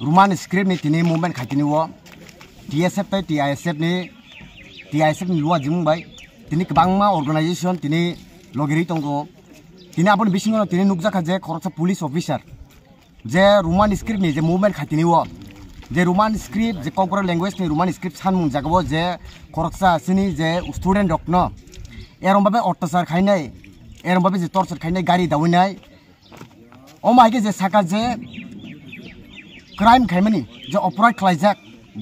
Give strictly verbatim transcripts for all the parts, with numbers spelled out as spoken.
Roman script ni tini movement khaitini o T S F tei T I S F ni, T I S F ni luwa jimung bai tini kwbangma organization tini logirwi tongo. Tini aboni bisingo tini nukjakha je khoroksa police officer je Roman script ni je movement khaitini o, je Roman script, je Kokborok language ni Roman script sanmung jagao je khoroksa chini je student rokno erom babe ottachar khainai, erom babe je torture khainai, gari dawinai, omo hai khe je saka je crime khaimani, je oporad khlaijak,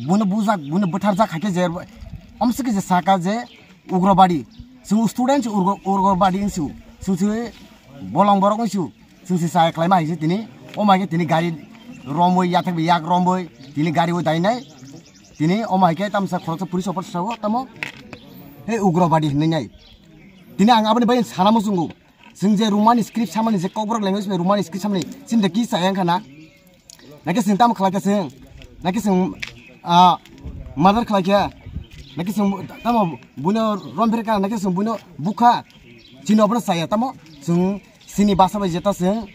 buno bujak, buno butharjak hai khe je, omswk khe je saka je ugrobadi. Chwng student se ugro-, ugrobadi wngsu. Chwng se bolong borok wngsu. Chwng se chaya khlaima hai se tini, omo hai khe tini gari romwi, yathek bai yak romwi, tini gari o dainai. Tini omo hai khe tamsa khoroksa police officer sao tamo, he ugrobadi hinwi nai. Tini ang aboni bai sana muchungo. Chwng je Roman script samani, je Kokborok language bai Roman script samani, chini de ki chaya wngkha na? Nake chwng tamo khlai kha chwng? Nake chwng, ah, murder khlai kha? Nake chwng tamo buino rom phir kha? Nake chwng buino bukha? Chini obono chaya tamo? Chwng chini basa bai jeta chwng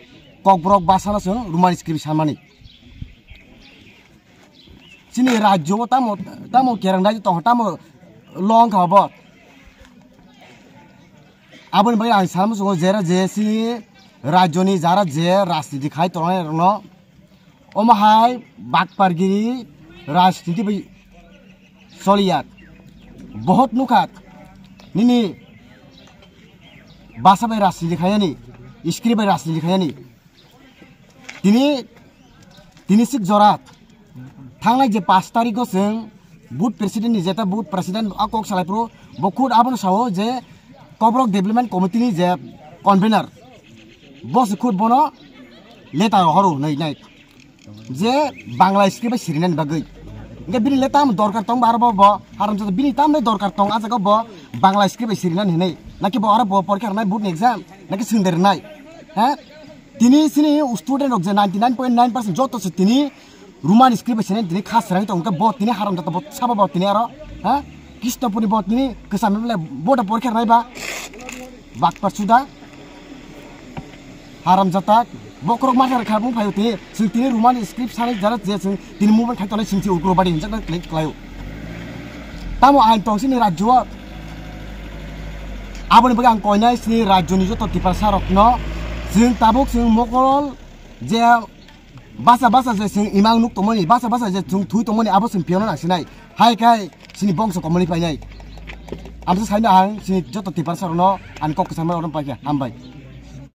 Kokborok basa no chwng Roman script samani. Chini rajyo o tamo, tamo kerang rajyo tongo, tamo long kha bo. Aboni bagwi ang sana muchungo jera je chini rajyoni jara je rajniti khai tongnai rokno, omo hai bakpargiri rajniti bai soliya. Bohot nukha nini basa bai rajniti khayani, script bai rajniti khayani. Tini, tini sik jora. Thangnai je pash tarikh o chwng booth president ni jeta booth president a kok salai phuru bo khud abono sao je Kokborok Development Committee ni je convener bo se khud bono letter horo hinwi nai je Bangla script bai sirinani bagwi. Hingke bini le tam dorkar tong ba aro bo, bo haram jata bini tam le dorkar tong a jaga bo Bangla script bai sirinani hinwi. Naki bo aro bo porikha rwnai booth ni exam naki swngde rwnai. Ha? Tini sini student rok je ninety nine point nine percent joto se tini Roman script bai sini tini kha srang tong khe bo tini haram jata bo sabo bo tini aro, ha? Kristopuni bo tini kwcham le bo da porikha rwnai ba bakpar suda haram jata bokrok ma thar kha bung phayo tini sing tini Roman script sani jara je sing tini movement khai tonai sing si ugro badi hinjak na khlai khlaio. Tamo ain tong sini rajyo o. Aboni bagwi ang koinai sini rajyoni joto tiprasa rokno chwng tabuk chwng mokol je basa basa je chwng imang nuk tongmani, basa basa je chwng thui tongmani abo chwng piyano nang sinai. Hai kai sini bongso komoni painai. Amsa saino ang sini joto tiprasa rokno ani kok kwchangma rokno paikha. Hambai.